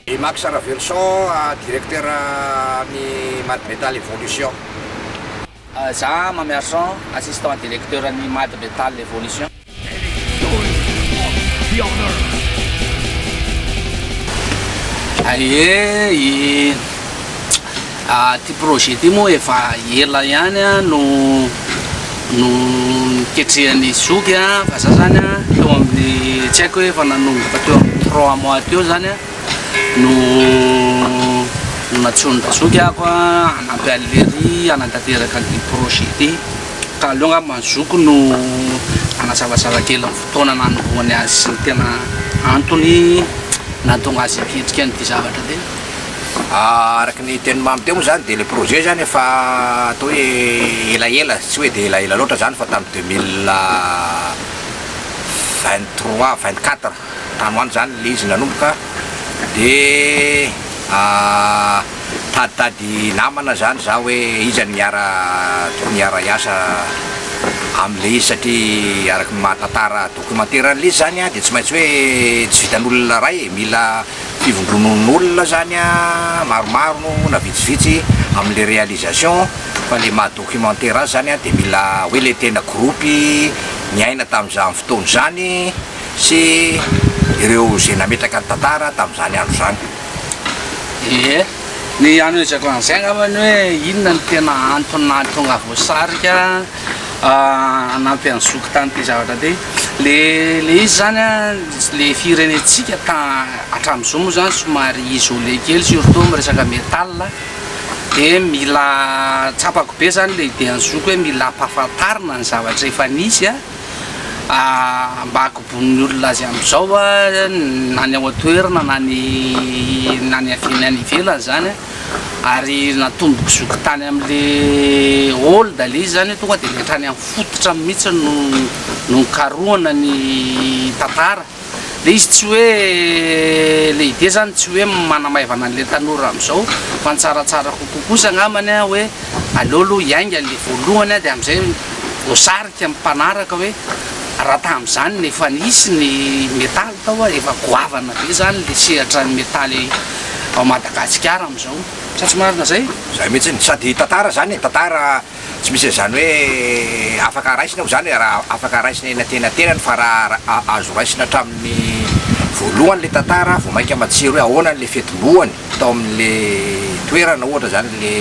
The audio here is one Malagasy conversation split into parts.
I Max Raveloson, directeur ny Mad Metal Evolution. Za Mamiarison, assistant directeur ny Mad Metal Evolution. Ie, i ity projet ity moa efa ela ihany no no niketrehan'i zoky fa za zany teo amin'ny tsy haiko hoe efa nanomboka teo amin'ny trois mois teo zany no nantsoin-dRazoky aho hanampy an'i Lery hanatanteraka an'ity projet ity ka aleo angamba ny zoky no hanazavazava kely ny fotoana nanombohany azy sy ny tena antony nahatonga azy hiketrika an'ity zavatra ity. Araka ny tenin'i Mamy teo moa zany dia ilay projet zany efa atao hoe elaela, tsy hoe dia elaela loatra zany fa tamin'ny 2023, 24 tany ho any zany ilay izy nanomboka dia nitaditady namana zany za hoe iza no hiara tokony hiara hiasa amin'ilay izy satria araka ny maha tantara documentaire an'ilay izy zany dia tsy maintsy hoe tsy vitan'olona iray e, mila fivondronon'olona zany maromaro na vitsivitsy amin'ilay réalisation fa le maha documentaire azy zany dia mila hoe le tena groupe niaina tamin'izany fotoana izany sy ireo izay nametraka ny tantara tamin'izany andro izany. Ie, ny hanohizako an'izay angambany hoe inona no tena antony nahatonga voasarika hanampy an'i zoky tamin'ity zavatra ity. Le le izy zany an, le firenentsika ta- hatramin'izao moa zany somary isolé kely surtout amin'ny resaka metal de mila tsapako be zany le idée an'i zoky hoe mila ampahafantarina ny zavatra efa nisy an, mba hakobonin'ny olona azy amin'izao an, na ny ao an-toerana na ny na ny avy any ivelany zany an. Ary natomboko zoky tany amle old le izy zany tonga de le hatrany am fototra mihitsy no no nikarohana ny tantara, le izy tsy hoe le idée zany tsy hoe manamaivana anle tanora amzao fa ny tsaratsara kokoa kosa angambany an hoe aleo aloha hiainga le voalohany an de amzay voasarika ny mpanaraka hoe raha tamzany no efa nisy ny metaly tao an efa goavana be zany le sehatra ny metaly ao Madagasikara amin'izao. Sa tsy marina zay? Zay mihitsy, sady tantara zany e, tantara tsy misy an'izany hoe afaka raisina moa zany e, raha afaka raisina eny antenatenany fa raha azo raisina hatramin'ny voalohany le tantara vao mainka matsiro hoe ahoana le fiatombohany tao amin'le toerana ohatra zany le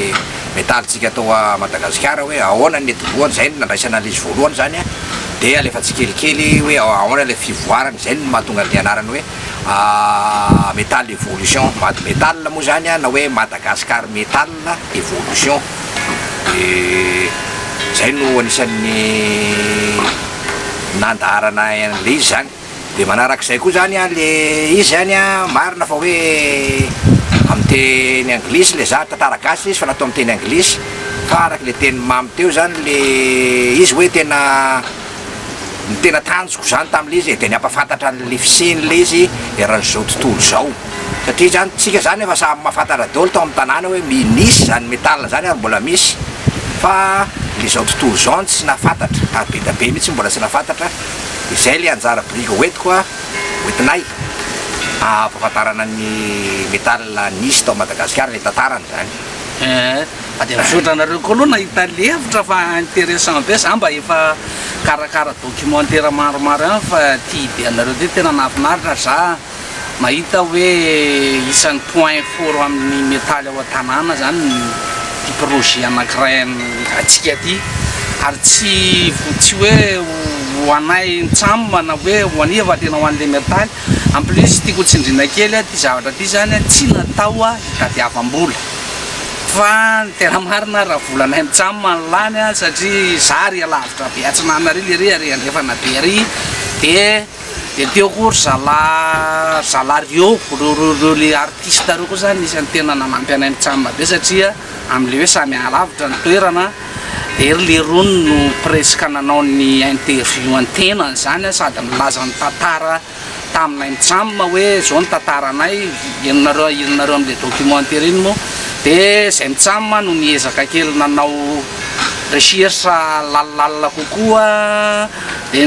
metalintsika tao Madagasikara hoe ahoana ny niatombohany, zay no nandraisana an'le izy voalohany zany an, de alefa tsikelikely hoe ahoana le fivoarany, zay no mahatonga an'le anarany hoe. Metal Evolution, Mad Metal moa zany na hoe Madagascar Metal Evolution, de zay no anisan'ny nandaharana an'le izy zany, de manarak'izay koa zany an le izy zany an marina fa hoe amin'ny teny anglisy le za, tantara gasy izy fa natao amin'ny teny anglisy fa araka le tenin'i Mamy teo zany le izy hoe tena Ny tena tanjoko izany tamin'ilay izy e, dia ny hampafantatra an'ilay fisian'ilay izy eran'izao tontolo izao. Satria izany, tsika izany efa samy mahafantatra daholo tao amin'ny tanàna hoe nisy izany metal izany ary mbola misy, fa ilay izao tontolo izao no tsy nahafantatra, ary be dia be mihitsy no mbola tsy nahafantatra, dia izay ilay anjara biriky hoentiko a, hoentinay hampahafantarana ny metal nisy tao Madagasikara, ilay tantarany izany. Eh, fa dia misaotra anareo koa aloha nahita le hevitra fa interessant be, za mba efa karakara documentaire maromaro ihany fa ty idée anareo ty tena nahafinaritra ary za mahita hoe isan'ny point fort amin'ny metaly ao an-tanàna zany ty projet anankiray antsika ty ary tsy tsy hoe ho anay ntsam na hoe ho an'iza fa tena ho an'le metaly. En plus tiako ho tsindriana kely ty zavatra ty zany tsy natao hitadiavam-bola fa ny tena marina raha volanay mitsam no lany satria za ary alavitra be atsinanana ary lery ary andrefana be ary de de teo koa ry zala zala reo reo reo reo le artiste reo koa zany isan'ny tena nanampy anay mitsam be satria amle hoe samy alavitra ny toerana de ry lerony no presque nanao ny interview an-tenany zany sady nilaza ny tantara taminay mitsam hoe zao ny tantaranay, henonareo henonareo amin'ilay documentaire iny moa, dia zay mitsam no niezaka kely nanao recherche lalilalina kokoa dia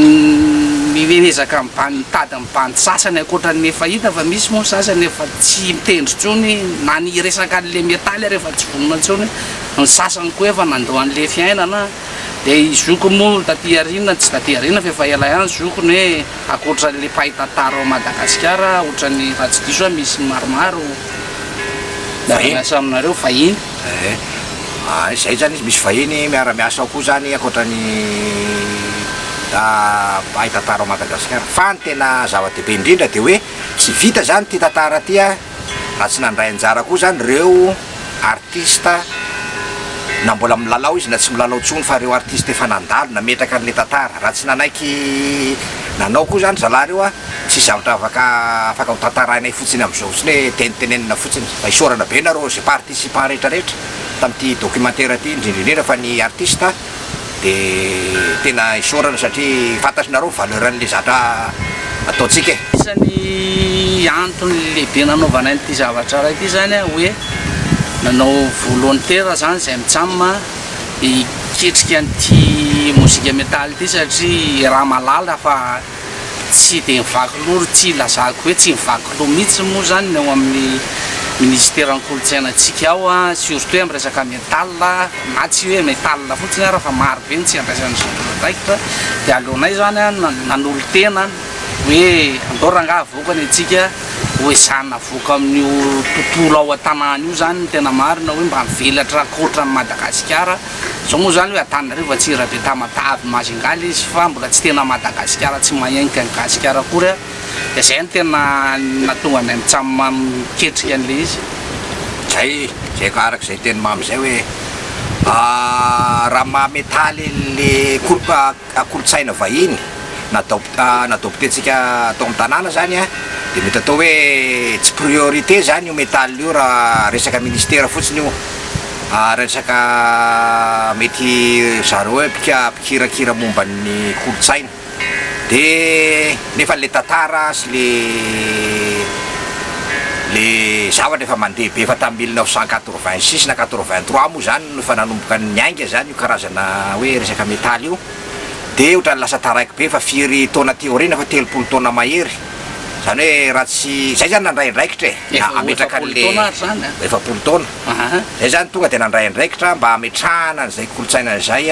miezaka miban mitady ny bandy sasany ankoatra ny efa hita fa misy moa ny sasany efa tsy mitendry intsony na ny hiresaka an'le metaly ary efa tsy vonona intsony, ny sasany koa efa nandao an'le fiainana, dia i zoky moa taty aoriana, tsy taty aoriana fa efa ela ihany zoky ny hoe ankoatra an'le mpahay tantara ao Madagasikara ohatran'ny raha tsy diso aho misy maromaro miara-miasa aminareo vahiny. Eh, ah, izay zany izy, misy vahiny miara-miasa ao koa zany ankoatra ny mpahay tantara ao Madagasikara. Fa ny tena zava-dehibe indrindra dia hoe tsy vita zany ity tantara ity a, raha tsy nandray anjara koa zany ireo artiste na mbola milalao izy na tsy milalao intsony fa ireo artiste efa nandalo nametraka an'ilay tantara, raha tsy nanaiky nanao koa zany zalahy ireo a, Tsisy zavatra afaka afaka ho tantarainay fotsiny amin'izao fotsiny hoe tenitenenina fotsiny fa isaorana be nareo izay participant rehetra rehetra tamin'ity documentaire ity indrindra indrindra fa ny artiste de tena isaorana satria fantatrinareo ny valeur an'le zatra ataontsika e. Isan'ny antony lehibe nanaovana an'ity zavatra iray ity zany hoe nanao volontaire zany izay mitsam hiketrika an'ity mozika metal ity satria raha mahalala fa Tsy dia mivaky loha, tsy ilazako hoe tsy mivaky loha mihitsy moa izany ny ao amin'ny minisiteran'ny kolontsaina antsika ao, surtout hoe amin'ny resaka metal, na tsy hoe metal fotsiny ara fa maro be ny tsy andraisan'ny zareo andraikitra, dia aleonay izany nanolo-tena hoe andao rangahy avoaka ny antsika, ho ezahana avoaka amin'io tontolo ao an-tanàna io izany ny tena marina hoe mba mivelatra ankoatra an'i Madagasikara. Zao moa zany hoe Antananarivo, Antsirabe, Tamatave, Majunga le izy fa mbola tsy tena Madagasikara tsy mahenika an'i Gasikara akory a, dia zay no tena nahatonga anay mitsam miketrika an'le izy. Zay, zay ka araka izay teny mamy izay hoe raha maha metaly le kolontsaina vahiny nadoptentsika tao amin'ny tanàna zany a, dia mety atao hoe tsy priorité zany io metal io raha resaka ministera fotsiny io, resaka mety zareo hoe mpikirakira momba ny kolontsaina, dia nefa le tantara sy le le zavatra efa mandeha be efa tamin'ny 1986 na 83 moa zany no efa nanomboka niainga zany io karazana hoe resaka metaly io. Dia ohatran'ny lasa taraiky be fa firy taona aty aoriana fa 30 taona mahery, izany hoe raha tsy, izay izany nandray andraikitra e, Efa ho hametraka 40 an'le, taona ary izany a! 40 taona, izay izany tonga dia nandray andraikitra mba hametrahana an'izay kolontsaina izay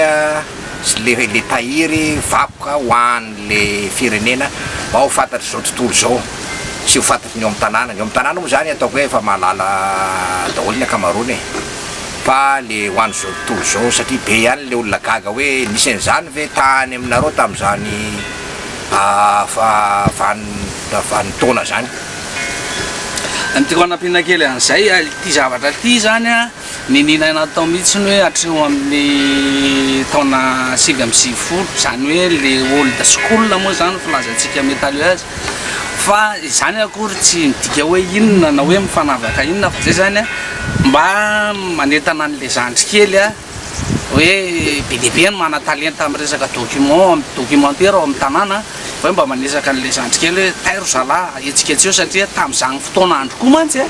sy le le tahiry vakoka ho an'le firenena mba ho fantatr'izao tontolo izao sy ho fantatry ny eo amin'ny tanàna, ny eo amin'ny tanàna moa izany ataoko hoe efa mahalala daholo ny ankamaroany e. Fa le ho an'izao tontolo izao satria be ihany le olona gaga hoe nisy an'izany ve tany aminareo tamin'izany vanin-taona izany. Ny tiako hanampiana kely an'izay, ity zavatra ity izany an, niniana natao mihitsy ny hoe hatreo amin'ny taona 99, izany hoe le old school moa izany ny filazantsika metaleux azy, fa izany akory tsy midika hoe inona na hoe mifanavaka inona fa izay izany an, Mba manentana an'le zandry kely a, hoe be dia be ny manan-talenta amin'ny resaka document, amin'ny documentaire ao amin'ny tanàna, fa hoe mba manesaka an'le zandry kely hoe tairo zalahy, ahetsiketseho satria tamin'izany fotoana andro koa mantsy a,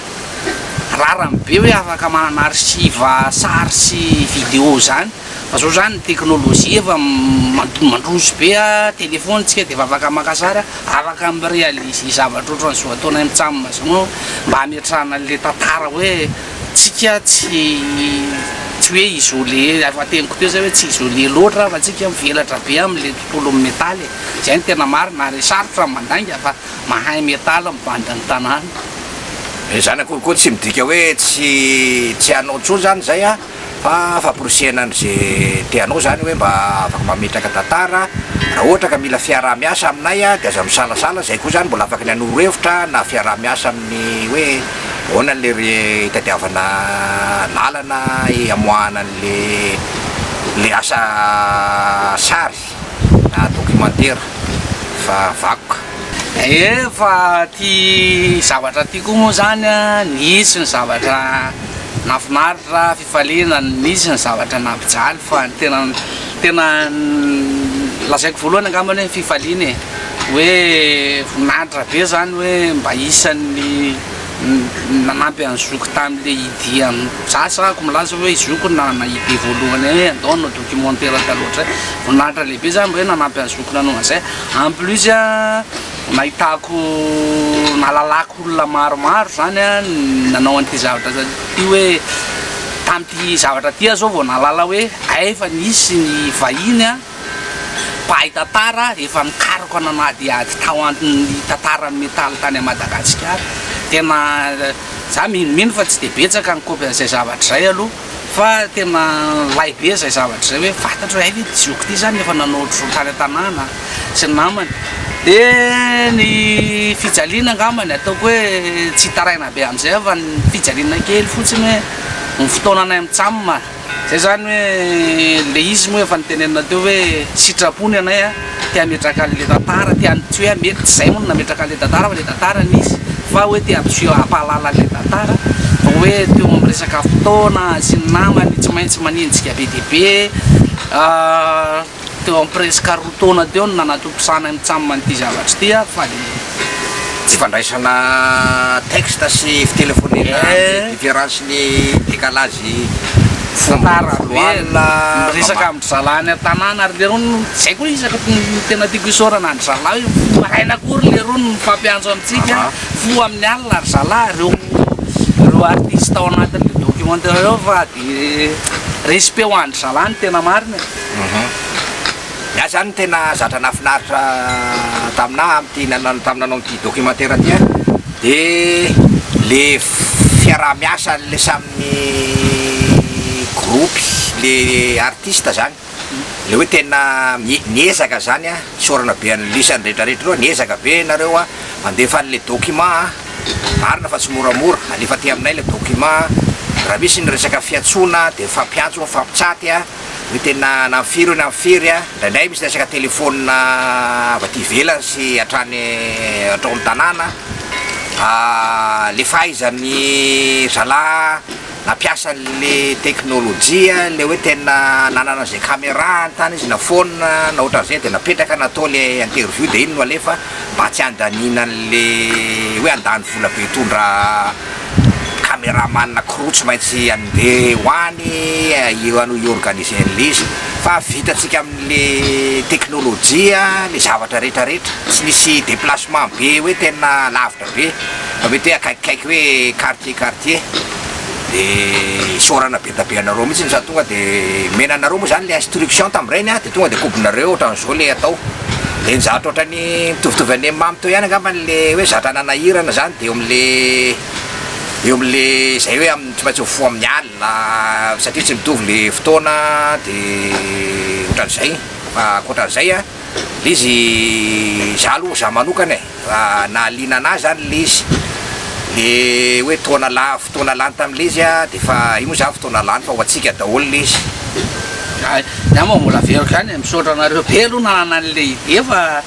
rarany be hoe afaka manana archive sary sy vidéo izany, fa zao zany ny technologie efa mandroso be a, téléphone tsika dia efa afaka maka sary a, Afaka mi-realiser zavatra ohatran'izao ataonay mitsam zao mba hametrahana an'ilay tantara hoe tsika tsy tsy hoe isolé, efa teniko teo zay hoe tsy isolé loatra fa tsika mivelatra be amin'ilay tontolon'ny metaly e, zay no tena marina ary sarotra ny mandainga fa mahay metaly ny bandin'ny tanàna. Izany akory koa tsy midika hoe tsy tsy hanao intsony zany izay an! Fa famporisihana an'ze te hanao zany hoe mba afaka mametraka tantara, raha ohatra ka mila fiaraha-miasa aminay dia aza misalasala, zay koa zany mbola afaka ny hanoro hevitra na fiaraha-miasa amin'ny hoe ahoana le hitadiavana lalana hamoahana an'le le asa sary na documentaire fa vakoka. Ee fa ty zavatra ty koa moa zany an, nisy ny zavatra Nahafinaritra, fifaliana, nisy ny zavatra nampijaly fa ny tena tena lazaiko voalohany angambany hoe fifaliana e, hoe voninahitra be zany hoe mba isan'ny Nanampy an'i zoky tamin'le idée an, za sahako milaza hoe i zoky no nanana idée voalohany hoe andao hanao documentaire taloha hatrizay, voninahitra lehibe zany hoe nanampy an'i zoky nanao an'izay, en plus an nahitako nahalalako olona maromaro zany an nanao an'ity zavatra ity hoe tamin'ity zavatra ity aho zao vao nahalala hoe hay efa nisy ny vahiny an. Mpahay tantara efa nikaroka nanadihady tao antin'ny tantaran'ny metaly tany Madagasikara. Tena za minomino fa tsy dia betsaka ny kaopy an'izay zavatra izay aloha fa tena milay be izay zavatra izay hoe fantatro hoe hay ve ity zoky ity zany efa nanao ohatr'izao tany an-tanàna sy ny namany. Dia ny fijaliana angambany ataoko hoe tsy hitaraina be amin'izay aho fa ny fijaliana kely fotsiny hoe ny fotoananay mitsam. Zay zany hoe le izy moa efa nitenenina teo hoe sitrapo ny anay a, te hametraka an'le tantara, te tsy hoe hametraka, tsy zay moa no nametraka an'le tantara fa le tantara nisy fa hoe te hampiseho hampahalala an'le tantara fa hoe teo amin'ny resaka fotoana sy ny namany tsy maintsy manenjika be dia be Teo amin'ny presque roa taona teo no nanatontosana ny tsam an'ity zavatra ity aho fa dia. Tsy fandraisana texte sy fitelefonena amin'ny différence ny décalage fomba Tantara be, folo alina miresaka amin-dry zalahy any an-tanàna ary lerony no, zay koa isaka ny tena tiako isaorana an-dry zalahy hoe mifoha maraina akory lerony no mifampiantso amintsika, mifoha amin'ny alina ry zalahy, ireo ireo artiste ao anatin'ilay documentaire ireo fa dia respect ho an-dry zalahy ny tena marina e. Ny ahy zany ny tena zatra nahafinaritra taminah amin'ity nanao tamin'ny nanao an'ity documentaire ity an, de le fiaraha-miasa an'le samy groupe le artiste zany, le hoe tena miezaka zany an, isaorana be an'i lisany retraretra ireo, niezaka be nareo an mandefa an'le document an, marina fa tsy moramora, alefa aty aminay le document, raha misy ny resaka fiantsoana de mifampiantso mifampitsaty an. Hoe tena na amin'ny firy io na amin'ny firy a, indraindray misy resaka telephone avy aty ivelany sy hatrany hatrao amin'ny tanàna, le fahaizan'ny zalahy nampiasa an'le teknolojia, le hoe tena nanana an'izay camera any tany izy na phone na ohatran'izay de napetraka natao le interview de iny no alefa mba tsy handaniana an'le hoe handany vola be hitondra Cameraman crew tsy maintsy handeha ho any hi-organiser an'le izy fa vitantsika amin'le teknolojia le zavatra rehetra rehetra, tsy nisy déplacement be hoe tena lavitra be fa mety hoe akaikikaiky hoe quartier quartier de isaorana be da be anareo mihitsy sady tonga de omena anareo moa zany le instruction tamin'ireny de tonga de kobonareo ohatran'izao le atao de ny zavatra ohatran'ny mitovitovy an'i Mamy teo ihany angambany le hoe zatra nanahirana zany de eo amin'le eo amin'le zay hoe amin'ny tsy maintsy mifoha amin'ny alina satria tsy mitovy le fotoana de ohatran'izay fa ankoatran'izay an le izy za aloha za manokana e raha nahaliana anahy zany le izy le hoe taona la- fotoana lany tamin'le izy an de efa io moa zany fotoana lany fa ho antsika daholo le izy. Hay, ny ahy moa mbola averiko ihany e, misaotra anareo be aloha nanana an'le idée fa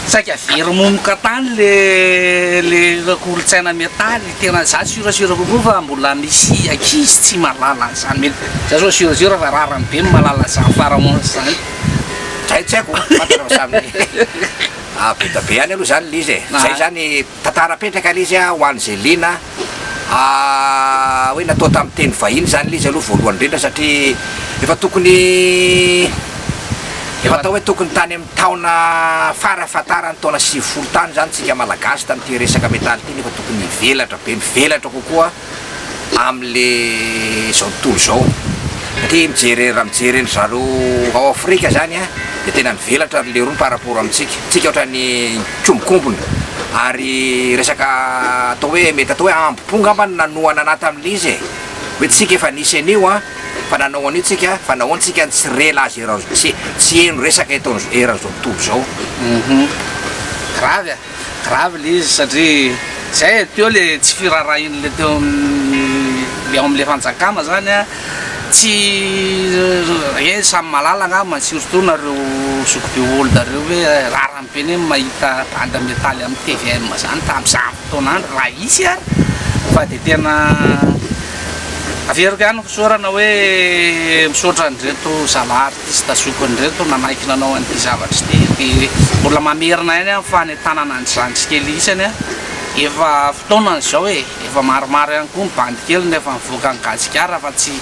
saika very momoka tany le le kolontsaina metaly, tena za sûr sûr kokoa fa mbola misy ankizy tsy mahalala an'izany mety, za zao sûr sûr fa rariny be ny mahalala an'izany pharaons zany. Zay tsy haiko, fantatra fa samy ah be da be ihany aloha zany le izy e, zay zany tantara apetraka le izy a ho an'izay liana Hoe natao tamin'ny teny vahiny izany ilay izy aloha voalohany indrindra satria efa tokony efa atao hoe tokony tany amin'ny taona farafahatarany taona 90 tany izany tsika malagasy tamin'ity resaka metaly ity nefa tokony hivelatra be mivelatra kokoa amin'le izao tontolo izao satria mijery raha mijery an-dry zareo ao Afrika izany a dia tena mivelatra ry leroa par rapport amintsika, tsika ohatran'ny nikombokombona ary resaka atao hoe mety atao hoe ambo-po ngamba no nanohana anah tamin'ilay izy e, hoe tsika efa nisy an'io an, fa nanao an'io tsika fa nahoana tsika no tsy re laza eran- tsy tsy heno resaka eto eran'izao tontolo izao. Hum grave a, grave le izy satria zay e, teo le tsy firaharahian'le teo amin'ny le ao amin'le fanjakana zany a, tsy e samy mahalala angamba surtout nareo zokibe old reo hoe rariny be anie ny mahita bande metaly amin'ny tvm zany tamin'izany fotoana andro raha hisy ary fa dia tena averiko ihany ny fisaorana hoe misaotra an'ireto zalahy artiste zokiny ireto nanaiky nanao an'ity zavatra ity dia mbola mamerina ihany aho ny fanentanana an-dry zandry kely isany a. Efa fotoanany izao e, efa maromaro ihany koa ny bandy kely no efa mivoaka an'i Gasikara fa tsy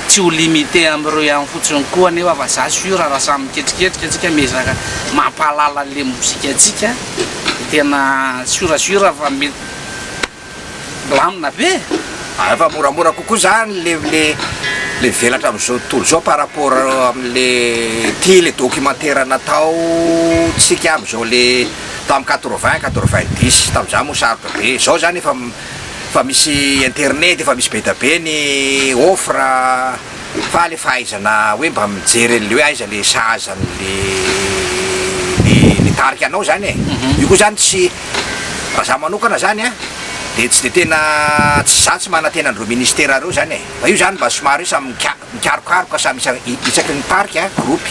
tsy ho limité amin'ireo ihany fotsiny koa anefa fa za sûr raha samy miketriketrika antsika miezaka mampahalala an'le mozika antsika de tena sûr sûr fa mety milamina be e! Efa moramora kokoa zany le le le mivelatra amin'izao tontolo izao par rapport amin'le ty le documentaire natao tsika amin'izao le Tam 80, 90 tamzany moa sarotra be, zao zany efa efa misy internet efa misy be da be ny offre fa le fahaizana hoe mba mijery anle hoe aiza le sahaza anle le le tarika anao zany e, io koa zany tsy raha za manokana zany an de tsy de tena tsy za tsy manantena an'ireo ministera reo zany e, fa io zany mba somary hoe samy mika- mikarokaroka samy isa- isaky ny tarika groupe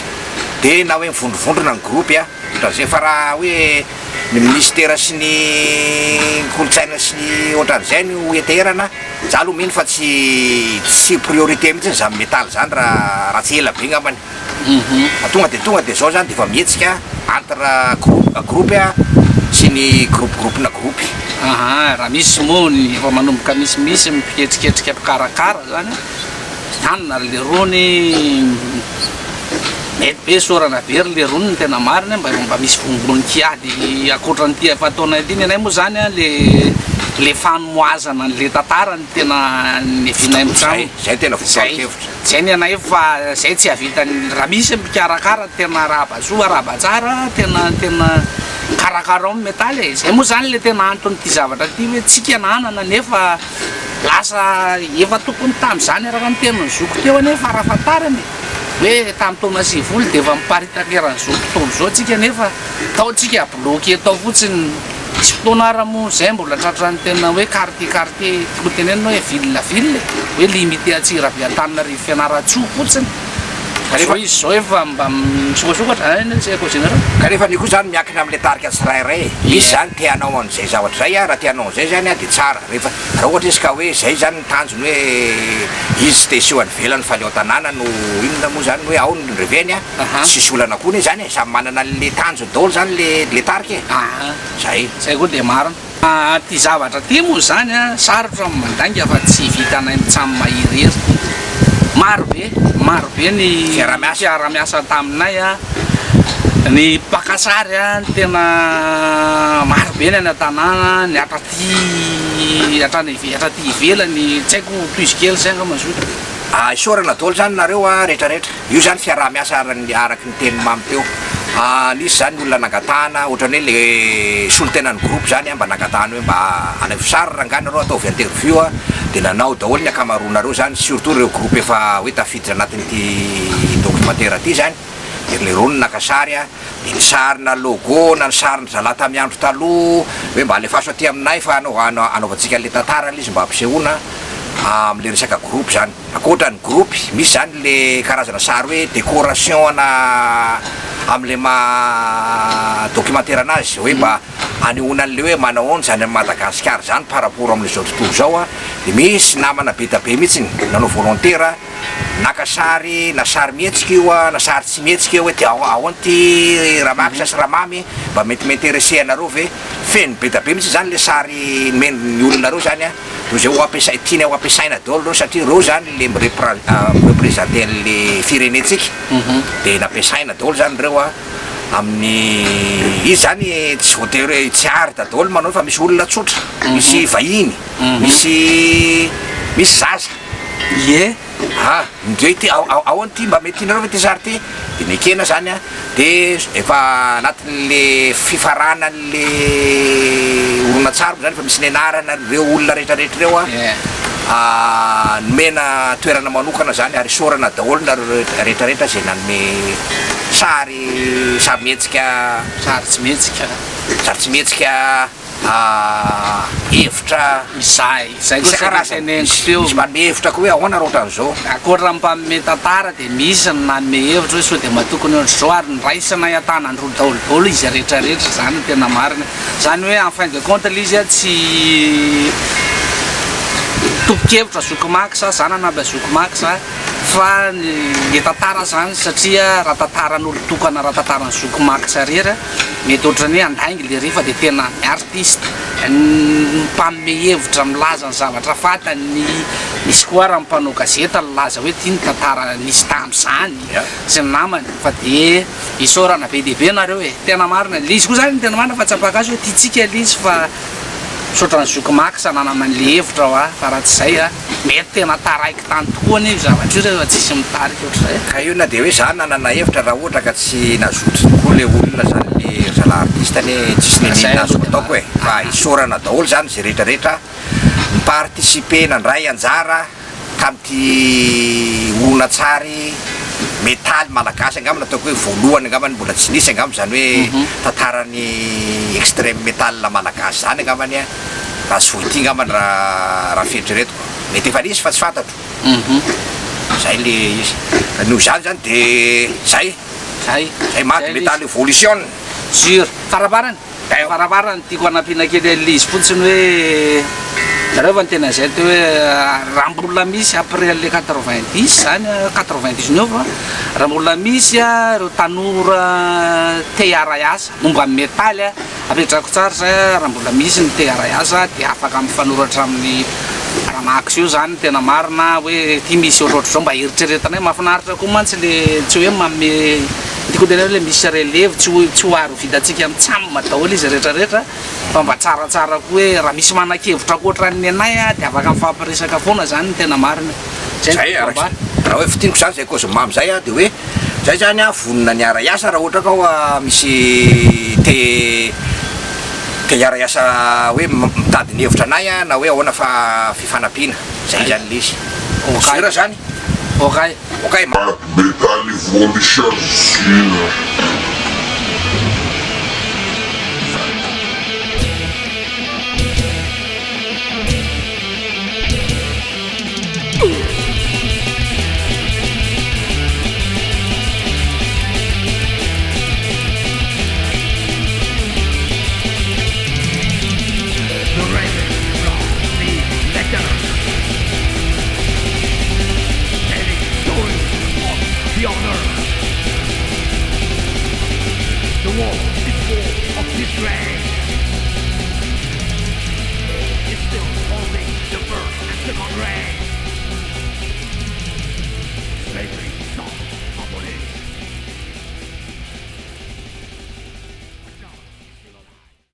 de na hoe mivondrovondrona ny groupe an. Ohatran'izay fa raha hoe ny minisitera sy ny kolontsaina sy ny ohatran'izay no heteherana, za aloha mino fa tsy tsy priorité mihitsy izany metal izany raha raha tsy ela be ngambany. Fa tonga de tonga de zao zany de efa mihetsika entre groupe groupe sy ny groupe groupe-na groupe. Aha, raha misy moa ny efa manomboka misimisy ny mpiketriketrika mpikarakara zany an. Hanina ry lerony mety be sorana be ry lerony ny tena marina mba mba misy vombony kiady ankoatran'ity efa ataonay ity ny anay moa zany an le le fanomoazana an'le tantara ny tena nevinay Zay, zay tena votoatin-kevitra. Zay ny anay fa zay tsy hahavita ny raha misy ny mpikarakara tena arahaba soa arahaba tsara tena tena karakarao ny metaly e, zay moa zany le tena anton'ity zavatra ity hoe tsika nanana nefa Lasa efa tokony tamin'izany araka ny tenin'ny zoky teo anie farafahatarany e! Hoe tamin'ny taona 90 dia efa miparitaka eran'izao tontolo izao tsika nefa tao tsika bloqué tao fotsiny, nisy fotoana ara moa zay mbola tratran'ny tena hoe quartier quartier tiako tenenina hoe ville ville e! Hoe limité Antsirabe Antananarivo Fianarantsoa fotsiny fa zao izy zao efa mba misokasokatra any tsy haiko général. Kanefa ny koa zany miankina amin'ilay tarika tsirairay e! Misy zany te hanao an'izay zavatra izay raha te hanao an'izay zany dia tsara. Rehefa, raha ohatra izy ka hoe zay zany ny tanjony hoe izy tsy te hiseho any ivelany fa le ao an-tanàna no inona moa zany hoe ao no reveny a, tsisy olana koa anie zany e, samy manana an'le tanjony daholo zany le le tarika e, zay. Zay koa dia marina. Ty zavatra ty moa zany a, sarotra ny mandainga fa tsy vitanay mitsam irery. Maro be, maro be ny Fiaraha-miasa. mpiara-miasa taminay a, ny mpaka sary a, ny tena maro be ny any an-tanàna, ny hatraty hatrany hatraty ivelany, tsy haiko tohizo kely zay angamba zoky. Ah, isaorana daholo zany nareo a rehetra rehetra, io zany fiaraha-miasa arany araky ny tenin'i Mamy teo, ah nisy zany olona nangatahana ohatrany hoe le solontenan'ny groupe zany a mba nangatahana hoe mba alaivo sary rangahy nareo ataovy interview a, de nanao daholo ny ankamaroanareo zany surtout ireo groupe efa hoe tafiditra anatin'ity documentaire ty zany, de lerony naka sary a. Dia ny sarina logo na ny sarin-dry zalahy tamin'ny andro taloha hoe mba alefaso aty aminay fa hanaovantsika an'ilay tantara ilay izy mba hampisehoana amin'ilay resaka groupe izany. Ankoatra ny groupe, misy izany ilay karazana sary hoe décoration ana amin'ilay maha documentaire anazy hoe mba hanehoana an'ilay hoe manao ahoana izany an'i Madagasikara izany par rapport amin'izao tontolo izao. Dia misy namana be dia be mihitsy nanao volontaire. Naka sary na sary mihetsika io na sary tsy mihetsika io hoe dia ahoana ity Ramax sy Ramamy mba mety mi-interesser anareo ve? Feno be da be mihitsy izany le sary nomen'ny olona reo zany an, de zay ho ampiasai- tiany ho ampiasaina daholo reo satria reo zany le mi-repra- mi-representer an'le firenentsika de nampiasaina daholo zany reo an amin'ny izy zany tsy voatery hoe tsy art daholo manao fa misy olona tsotra, misy vahiny, misy misy zaza. Ie. Ah, ndrey ty, ahoana ty, mba mety tianareo ve ty sary ty? De nekena zany an, de efa anatin'le fifaranan'le horonantsary moa zany efa misy ny anarana reo olona rehetra rehetra reo an, nomena toerana manokana zany ary isaorana daholo nareo rehetra rehetra zay nanome sary, sary mihetsika, Sary tsy mihetsika. Sary tsy mihetsika. Hevitra Izay, izay koa saika isan-karazany. teneniko Misy teo. misy manome hevitra koa hoe ahoana raha ohatran'izao. Ankoatra ny mpanome tantara dia misy ny nanome hevitra hoe sao dia mba tokony ohatr'izao ary niraisanay an-tanan-droa daholo daholo izy rehetra rehetra, izany no tena marina. Izany hoe en fin de compte ilay izy tsy tompon-kevitra zoky Max, za nanampy an'i zoky Max fa ny le tantara izany satria raha tantaran'olon-tokana raha tantaran'i zoky Max irery Mety ohatran'ny hoe handainga le ry fa dia tena ny artiste. Ny mpanome hevitra milaza ny zavatra fantany, misy koa ary ny mpanao gazety nilaza hoe ity ny tantara nisy tamin'izany sy ny namany fa dia isaorana be dia be nareo e! Tena marina le izy koa zany tena marina fa tsy ampaka azy hoe tiantsika le izy fa misaotra an'i zoky Max nanana an'le hevitra hoa fa raha tsy izay a mety tena taraiky tany tokoa anie io zavatra io rehefa tsisy mitarika ohatr'izay. Ka io na dia hoe za nanana hevitra raha ohatra ka tsy nazoto tokoa le olona zany le ry zalahy artiste anie tsisy Zay n'inon'inona aloha azoko dia ataoko e marina. fa isaorana daholo zany ze rehetra rehetra ni-participer nandray anjara tamin'ity horonantsary metaly malagasy angamba no ataoko hoe voalohany angambany mbola tsy nisy angamba izany hoe tantaran'ny extreme metal malagasy zany angambany raha tsy vao ity angambany raha raha fieritreretiko mety efa nisy fa tsy fantatro zay le izy noho izany zany de zay Zay. zay mad Zay le metal izy. evolution. Sur. Faraparany. Faraparany tiako hanampiana kely an'ilay izy fotsiny hoe nareo va niteny an'izay teo hoe raha mbola misy après an'ilay 90 zany 99 raha mbola misy ireo tanora te hiara hiasa momba ny metaly apetrako tsara zay raha mbola misy ny te hiara hiasa dia afaka mifanoratra amin'ny Ramax io zany tena marina hoe ity misy ohatrohatr'izao mba eritreretinay mahafinaritra koa mantsy le tsy hoe manome tiako tenenina hoe le misy relève tsy ho tsy ho ary ho vitantsika amin'ny tsam daholo izy rehetra rehetra fa mba tsaratsara koa hoe raha misy manan-kevitra ankoatran'ny anay dia afaka mifampiresaka foana zany ny tena marina zay no tiako ambara. Raha hoe fintiniko zany zay cause mamy zay dia hoe zay zany aho vonona ny hiara-hiasa raha ohatra ka hoa misy te te hiara-hiasa hoe mitady ny hevitra anay na hoe ahoana fa fifanampiana zay zany le izy. Ok. Sûr zany? Ok. Ok. Mad Metal Evolution Sur.